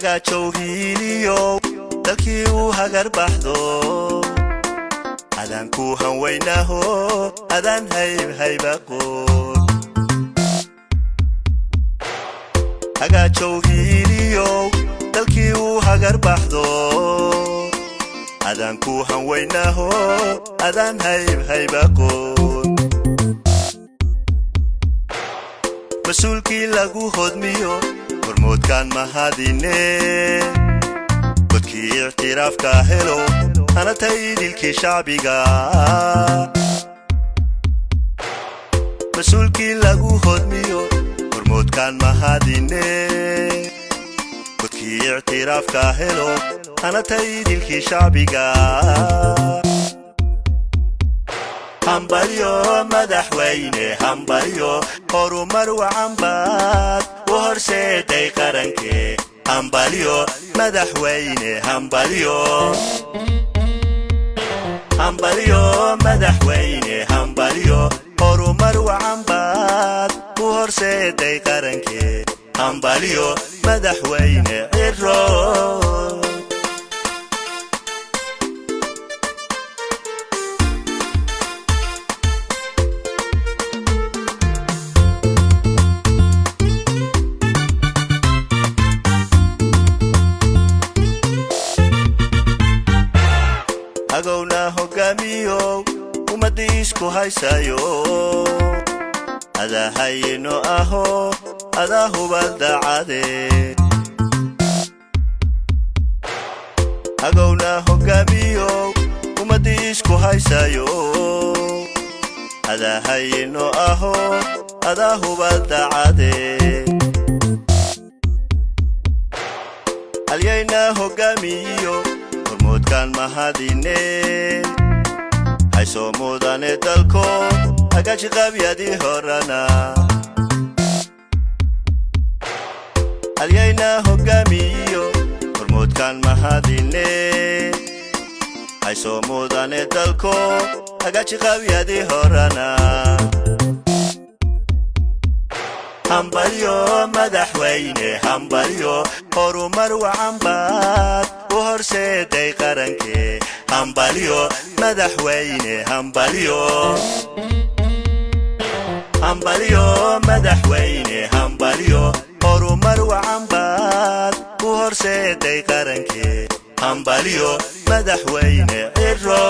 Hagaajow hiiliyow, dalkii uu hagar baxdo, adaan ku hanweynaho, adaan hayb haybaqoon. Hagaajow hiiliyow, dalkii uu hagar baxdo, adaan ku hanweynaho, adaan hayb haybaqoon. Mas-uulkii lagu hodmiyo, hormoodkaan mahadine, godkii ictiraafka helo, hanatay idilkii shacbiga. Mas-uulkii lagu hodmiyo, hormoodkaan mahadine, godkii ictiraafka helo, hanatay idilkii shacbiga. Hambalyo madaxweyne, hambalyo, horumar wacan baad u horseeday qarankee. Hambalyo madaxweyne, hambalyo, hambalyo madaxweyne, hambalyo, horumar wacan baad u horseeday qarankee. Hambalyo madaxweyne Ciro. Agowna hogaamiyow, ummaddii isku haysayo, adaa hayino aho, adaa hubal dacade. Agowna hogaamiyow, ummaddii isku haysayo, adaa hayino aho, adaa hubal dacade. Halyayna hogaamiyo, hormoodkaan mahadine, haysoo mudane dalko, hagaaji qabyadii horana. Halyayna hogaamiyo, hormoodkaan mahadine, haysoo mudane dalko, hagaaji qabyadii horana. Hambalyo madaxweyne, hambalyo, horumar wacan baad u horseeday qarankee. Hambalyo madaxweyne, hambalyo, hambalyo madaxweyne, hambalyo, horumar wacan baad u horseeday qarankee. Hambalyo madaxweyne Ciro.